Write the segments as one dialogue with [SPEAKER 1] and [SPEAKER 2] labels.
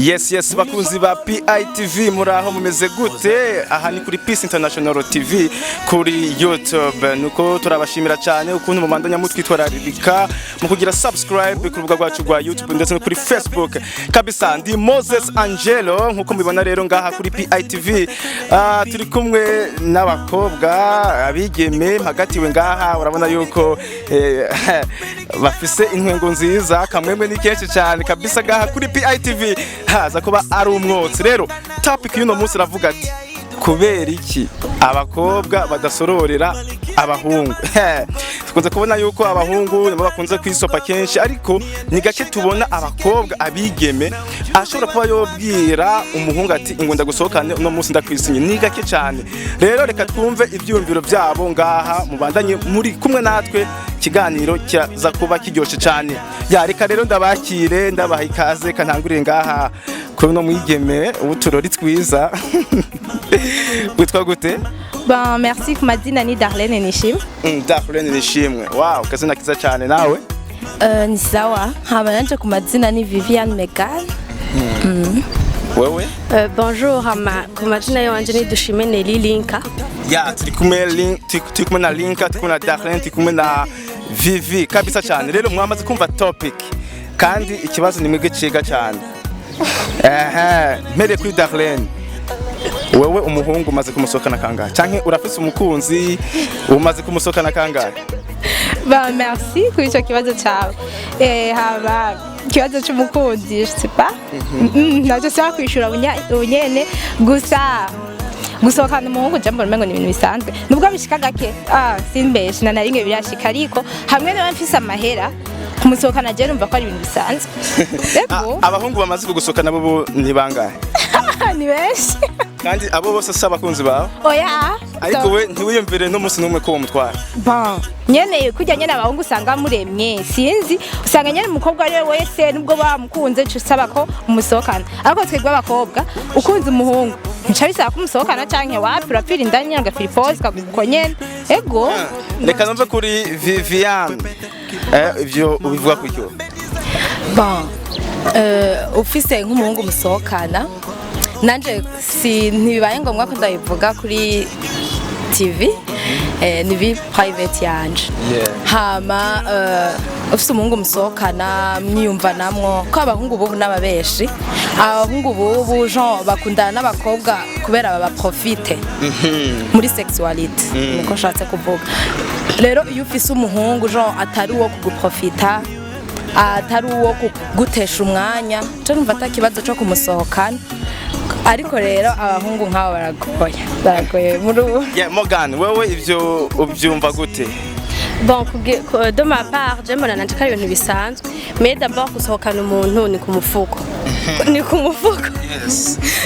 [SPEAKER 1] Yes, bakunzi ba PITV, muraho, mumeze gute? Aha ni kuri Peace International TV kuri YouTube. Nuko turabashimira cyane ukuntu mubandanya mutwitwararika mu kugira subscribe ku rubuga rwacu rwa YouTube ndetse no kuri Facebook. Kabisa ndi Moses Angelo, nkuko mubibona rero ngaha kuri PITV. Turi kumwe n'abakobwa, abigeme mpagatiwe ngaha. Urabona yuko bafise intwengo nziza, kamwemwe ni kenshi cyane kabisa. Ngaha kuri PITV haza kuba ari umwotsi. Rero topic y'uno munsi iravuga ati: "Kubera iki abakobwa badasororera abahungu?" Tukunze kubona yuko abahungu nibo bakunze kwisopa kenshi, ariko ni gake tubona abakobwa, abigeme ashobora kuba yobwira umuhungu ati: "Ingo ndagusohokane uno munsi, ndakwisinye." Ni gake cyane. Rero reka twumve ibyiyumviro byabo ngaha. Mubandanye muri kumwe natwe, ikiganiro cyaza kuba kiryoshe cyane. Ya, reka rero ndabakire, ndabaha ikaze. Kantangurire ngaha kuri uno mwigeme w'uturori twiza. Witwa gute?
[SPEAKER 2] Bon, merci. Ku mazina ni Darlene Nishimwe.
[SPEAKER 1] Darlene Nishimwe, wow, kazina kiza cyane. Nawe?
[SPEAKER 3] Ni sawa. Hama nanje ku mazina ni Viviane Megan.
[SPEAKER 1] Wewe?
[SPEAKER 4] Bonjour, hama ku mazina yanje ni Dushime Nelly Linka.
[SPEAKER 1] Ya, turi kumwe na Linka, turi kumwe na Darlene, turi kumwe na Vivi kabisa cyane. Rero mwamaze kumva topic, kandi ikibazo ni mwebwe ciga cyane. Ehe, mpereye kuri Darlene, wewe umuhungu umaze kumusohokana kangahe, canke urafise umukunzi, umaze kumusohokana kangahe?
[SPEAKER 2] Bon, merci kuri icyo kibazo cyawe. Haba ikibazo cy'umukunzi, je sais pas. Nacyo saba kwishura ubunyene. Gusa gusohokana umuhungu, je mbona umengo ni ibintu bisanzwe, nubwo bishika gake. Simbeshe, na rimwe birashika, ariko hamwe niba mfise amahera, kumusohokana je numva ko ari ibintu bisanzwe. Ego.
[SPEAKER 1] Abahungu bamaze kugusohokana bo ni bangahe?
[SPEAKER 2] Ni benshi.
[SPEAKER 1] Kandi abo bose si abakunzi bawe?
[SPEAKER 2] Oya.
[SPEAKER 1] Ariko we ntiwiyumvire n'umunsi n'umwe ko uwo mutwara?
[SPEAKER 2] Bon, nyene kurya nyene abahungu usanga muremye, sinzi, usanga nyene umukobwa ari we wese nubwo bamukunze uca usaba ko umusohokana. Ariko twebwe abakobwa, ukunze umuhungu ntica bisaba ko umusohokana, canke wapi, urapfira indani nyene, ugapfira iposi ukaguko nyene. Ego.
[SPEAKER 1] Reka numve kuri Viviane. Ivyo ubivuga ku cyo?
[SPEAKER 3] Bon, ufise nk'umuhungu musohokana, nanje si ntibibaye ngombwa ko ndabivuga kuri TV, ni vie private yanje. Hama ufise umuhungu musohokana, mwiyumvanamwo, ko abahungu bubu n'ababeshi, abahungu bubu genre bakundana n'abakobwa kubera babaprofite muri sexualité, niko nshatse kuvuga. Rero iyo ufise umuhungu genre atari uwo kuguprofita, atari uwo kugutesha umwanya, cyo numva ata kibazo cyo kumusohokana. Ariko rero abahungu nk'abo baragoye, baragoye muri ubu.
[SPEAKER 1] Yeah, Morgan, wewe ivyo ubyumva gute?
[SPEAKER 4] Bon, de ma part, je mbona nanje ko ari ibintu bisanzwe. Mais d'abord, gusohokana umuntu ni ku mufuko. Ni ku mufuko.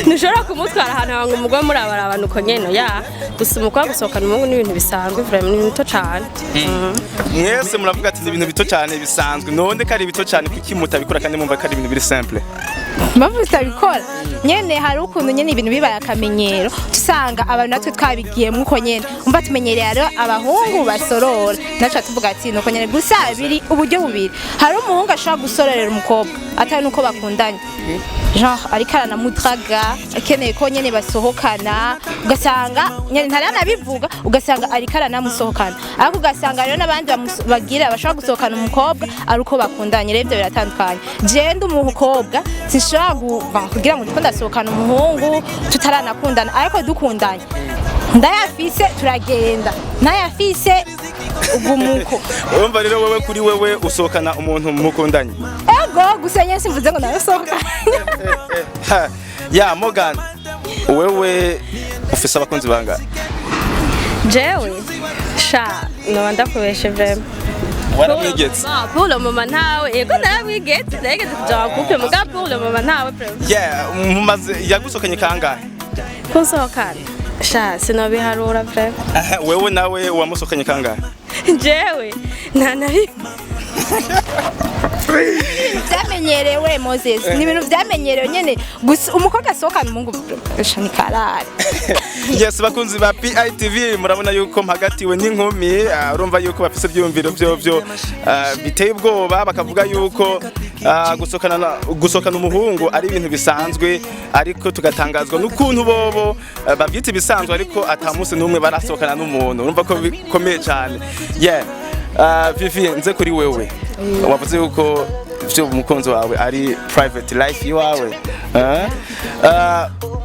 [SPEAKER 4] Ntushobora kumutwara ahantu ngo umugore murabarabana uko nyene ya. Gusa umukobwa gusohokana umuhungu ni ibintu bisanzwe, vraiment ni ibintu bito cane.
[SPEAKER 1] Mwese muravuga ati ni ibintu bito cyane, bisanzwe. None ko ari bito cyane, kuki mutabikora kandi mumva ko ari ibintu biri simple?
[SPEAKER 2] Impamvu tutabikora nyene, hari ukuntu nyene ibintu bibaye akamenyero, usanga abantu natwe twabigiyemwo uko nyene. Umva, tumenyereye rero abahungu basorora, natwe tuvuga ati nuko nyene. Gusa biri uburyo bubiri: hari umuhungu ashobora gusororera umukobwa atari nuko bakundanye, genre ariko aranamudraga, akeneye ko nyene basohokana, ugasanga nyene ntaranabivuga, ugasanga ariko aranamusohokana. Ariko ugasanga rero n'abandi bagira bashobora gusohokana umukobwa ari uko bakundanye. Rero ivyo biratandukanye. Je ndi umukobwa, sinshobora kugira ngo ndiko ndasohokana umuhungu tutaranakundana, ariko dukundanye, ndayafise turagenda, ntayafise ugumuko.
[SPEAKER 1] Urumva rero wewe, kuri wewe usohokana umuntu mukundanye?
[SPEAKER 2] Ego, gusa nyene simvuze ngo nayosohokanye.
[SPEAKER 1] Ha, ya Morgan, wewe ufise abakunzi bangahe?
[SPEAKER 4] Jewe sha noba ndakubeshe vraiment.
[SPEAKER 1] Waramwigeze?
[SPEAKER 4] Ah, pour le moment ntawe. Yego, naramwigeze, narigeze kuja en couple, muga pour le moment ntawe vraiment.
[SPEAKER 1] Yeah, mumaze yagusohokanye kangahe?
[SPEAKER 4] Kunsohokana sha sinobiharura vraiment.
[SPEAKER 1] Aha, wewe nawe wamusohokanye kangahe?
[SPEAKER 4] Jewe nta na rimwe.
[SPEAKER 2] Byamenyerewe, Moses, ni ibintu byamenyerewe nyene. Gusa umukobwa asohokana umuhungu sha ni karare.
[SPEAKER 1] Yes, bakunzi ba PITV, murabona yuko mpagatiwe n'inkumi. Urumva yuko bafise ivyiyumviro vyovyo biteye ubwoba, bakavuga yuko gusohokana umuhungu ari ibintu bisanzwe, ariko tugatangazwa n'ukuntu bobo bavyita ibisanzwe, ariko ata munsi n'umwe barasohokana n'umuntu. Urumva ko bikomeye cyane. Yeah. Vivi, nze kuri wewe, wavuze yuko ivyo umukunzi wawe ari private life iwawe, eh?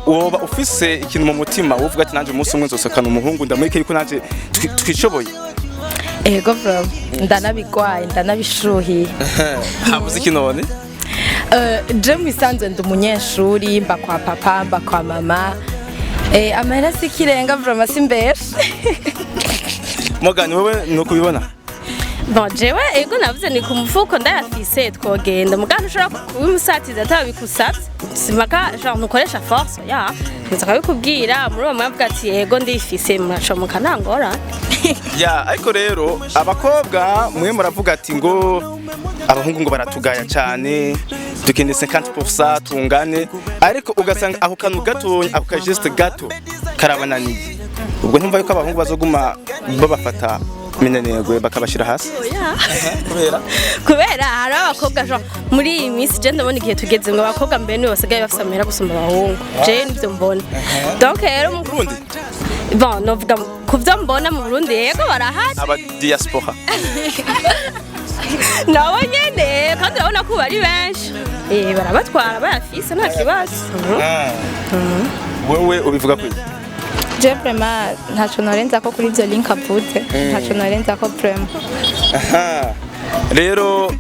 [SPEAKER 1] Woba ufise ikintu mu mutima wovuga ati: "Nanje umunsi umwe nzosohokana umuhungu, ndamureke yuko nanje twishoboye"?
[SPEAKER 3] Ego bro, ndanabigwaye, ndanabishuhiye.
[SPEAKER 1] Habuze iki none?
[SPEAKER 3] Je mu isanzwe ndi umunyeshuri, mba kwa papa, mba kwa mama. Amahera si ikirenga vraiment, simbeshe.
[SPEAKER 1] Morgan, wewe nuko ubibona?
[SPEAKER 4] Bon, jewe ego, navuze ni ku mufuko, ndayafise twogenda, mugabo ntushobora kubimusatiza atabigusavye. Simpaka genre ntukoresha force ya nza akabikubwira muri uwo mwanya, avuga ati: "Ego, ndifise", muracomoka, ntangora.
[SPEAKER 1] Ya, ariko rero abakobwa mwe muravuga ati ngo abahungu ngo baratugaya cyane, dukeneye 50% tungane, ariko ugasanga ako kantu gato, ako ka geste gato karabananiye. Ubwo ntumva yuko abahungu bazoguma babafata minenegwe, bakabashira hasi?
[SPEAKER 4] Oya.
[SPEAKER 1] Kubera?
[SPEAKER 4] Kubera hari abakobwa genre muri iyi minsi, je ndabona igihe tugeze ngo abakobwa mbere nibo basigaye bafise amahera gusumba abahungu. Je nivyo mbona. Donc rero
[SPEAKER 1] Burundi?
[SPEAKER 4] Bon, novuga ku byo mbona mu Burundi, yego barahari.
[SPEAKER 1] Aba diaspora?
[SPEAKER 4] Nabo nyene, kandi urabona ko ubu ari benshi. Barabatwara bayafise, nta kibazo.
[SPEAKER 1] Wewe ubivuga kuki?
[SPEAKER 2] Je vraiment ntaco norenza ko kuri ivyo link avuze, ntaco norenza ko vraiment.
[SPEAKER 1] Aha. Rero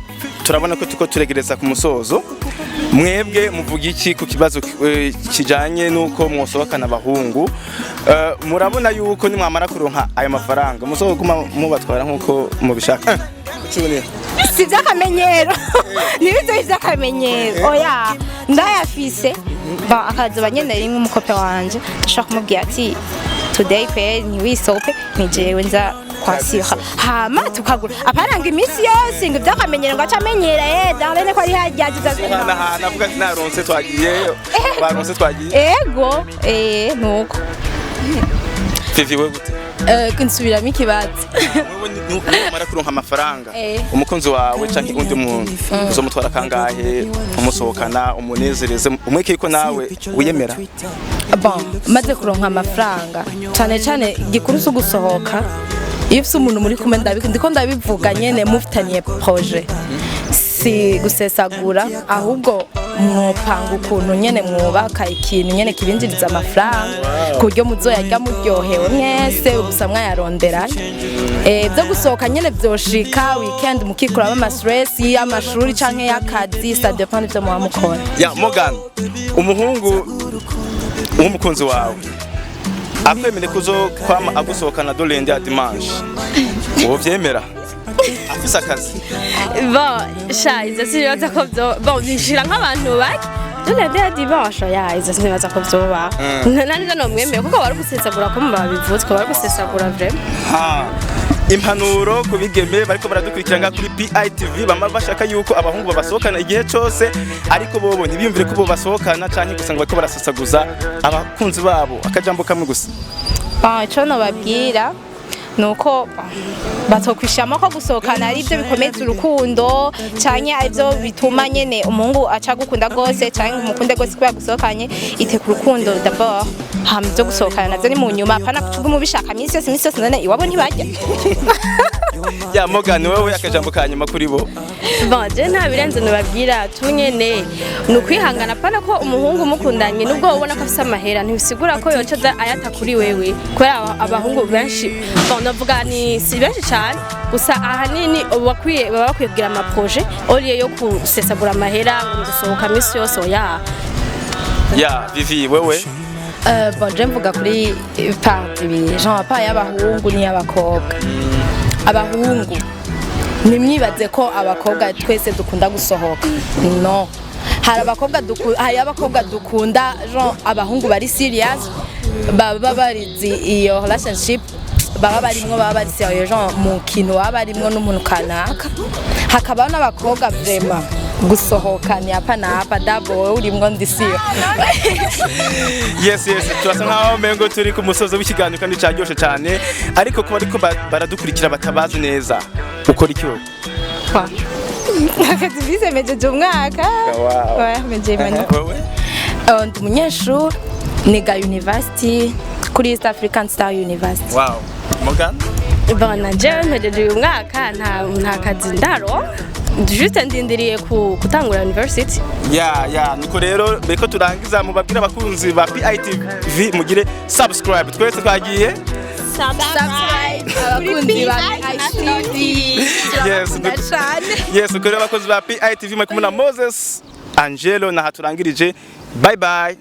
[SPEAKER 1] turabona ko turiko turegereza ku musozo. Mwebwe muvuga iki ku kibazo kijanye n'uko mwosohokana abahungu? Murabona yuko nimwamara kuronka ayo mafaranga muzoguma mubatwara nk'uko mubishaka? Cubonera.
[SPEAKER 2] Si iby'akamenyero, ntibize iby'akamenyero, oya. Ndayafise ba akazoba nyene rimwe umu copain wanje, ndashobora kumubwira ati: "Today pe ntiwisope, ni jewe nza kwasira", hama tukagura. Aparanga iminsi yose ngo iby'akamenyero, ngo aca amenyera darlene ko ari harya tuza.
[SPEAKER 1] Hana avuga ati: "Naronse twagiye, baronse twagiye."
[SPEAKER 2] Ego, nuko.
[SPEAKER 1] Vivi, we gute?
[SPEAKER 3] Nsubiramo ikibazo.
[SPEAKER 1] Wewe nimara kuronka amafaranga, umukunzi wawe canke undi muntu uzomutwara kangahe umusohokana, umunezereze, umweke ko nawe wiyemera?
[SPEAKER 3] Bon, maze kuronka amafaranga, cyane cyane igikuru si ugusohoka. Iyo ufise umuntu muri kumwe, ndiko ndabivuga nyene, mufitaniye projet, si gusesagura, ahubwo mwopanga ukuntu nyene mwubaka ikintu nyene kibinjiriza amafaranga, ku buryo muzoyarya muryohewe mwese, gusa mwayarondera. Byo gusohoka nyene vyoshika weekend, mukikuramo ama stress y'amashuri canke y'akazi, ça dépend n'ivyo muba mukora.
[SPEAKER 1] Ya Morgan, umuhungu w'umukunzi wawe akwemere kuzo kwama agusohokana du lundi à dimanche, uwo vyemera afise akazi?
[SPEAKER 4] Bon, sha, ivyo sinibaza ko vyo, bon, nishira nk'abantu bake du lundi à dimanche. Ya, ivyo sinibaza ko vyoba nani nomwemeye, kuko bari gusesagura, ko babivuze ko bari gusesagura vraiment.
[SPEAKER 1] Ha. Impanuro ku bigeme bariko baradukurikira ngaha kuri PITV, bama bashaka yuko abahungu babasohokana igihe cose, ariko bobo ntibiyumvire ko bo basohokana canke gusa ngo bariko barasasaguza abakunzi babo, akajambo kamwe gusa.
[SPEAKER 2] Bon, ico nobabwira nuko batokwishamo ko gusohokana ari byo bikomeza urukundo, canke ari byo bituma nyene umuhungu aca gukunda gose canke umukunde gose kubera gusohokanye. Ite ku rukundo d'abord, hama ibyo gusohokana navyo ni mu nyuma. Apana kucuga umubishaka minsi yose, minsi yose. None iwabo ntibarya?
[SPEAKER 1] Ya Morgan, wewe akajambo ka nyuma kuri bo.
[SPEAKER 4] Bon, je nta birenze nubabwira tu nyene, ni ukwihangana. Apana ko umuhungu mukundanye, nubwo ubona ko afise amahera, ntibisigura ko yoca aza ayata kuri wewe, kubera abahungu benshi, bon, navuga ni si benshi cyane, gusa ahanini bakwiye baba bakwiye kugira ama projets au lieu yo gusesagura amahera ngo gusohoka minsi yose, oya.
[SPEAKER 1] Ya Vivi, wewe?
[SPEAKER 3] Bon, je mvuga kuri part ibiri, genre part y'abahungu n'iy'abakobwa. Abahungu, ntimwibaze ko abakobwa twese dukunda gusohoka. No, hari abakobwa dukunda genre abahungu bari serious, baba barizi iyo relationship baba barimwo, baba bari serious genre mu kintu baba barimwo n'umuntu kanaka. Hakabaho n'abakobwa vraiment Gusohoka ni hapa na hapa, dabo urimwo ndisiyo.
[SPEAKER 1] Yes, turasa nkaho mengo turi ku musozo w'ikiganiro kandi cyaryoshe cyane, ariko kuba ariko baradukurikira batabazi neza, ukora iki wowe?
[SPEAKER 2] Akazi mfise, mejeje umwaka.
[SPEAKER 1] Wow.
[SPEAKER 2] Ouais, mejeje mani.
[SPEAKER 1] Wowe?
[SPEAKER 3] Ndi umunyeshuri, niga university kuri East African Star University.
[SPEAKER 1] Wow, Morgan?
[SPEAKER 4] Bon, na jewe mpejeje uyu mwaka, nta kazi ndaronka, juste ndindiriye ku gutangura university.
[SPEAKER 1] Ya, nuko rero mbere ko turangiza, mubabwire abakunzi ba PITV mugire subscribe, twese twagiye.
[SPEAKER 3] Abakunzi ba ICT.
[SPEAKER 1] Yes.
[SPEAKER 3] Cyane.
[SPEAKER 1] Yes, uko rero abakozi ba PITV, muri kumwe na Moses Angelo, naha turangirije. Bye bye.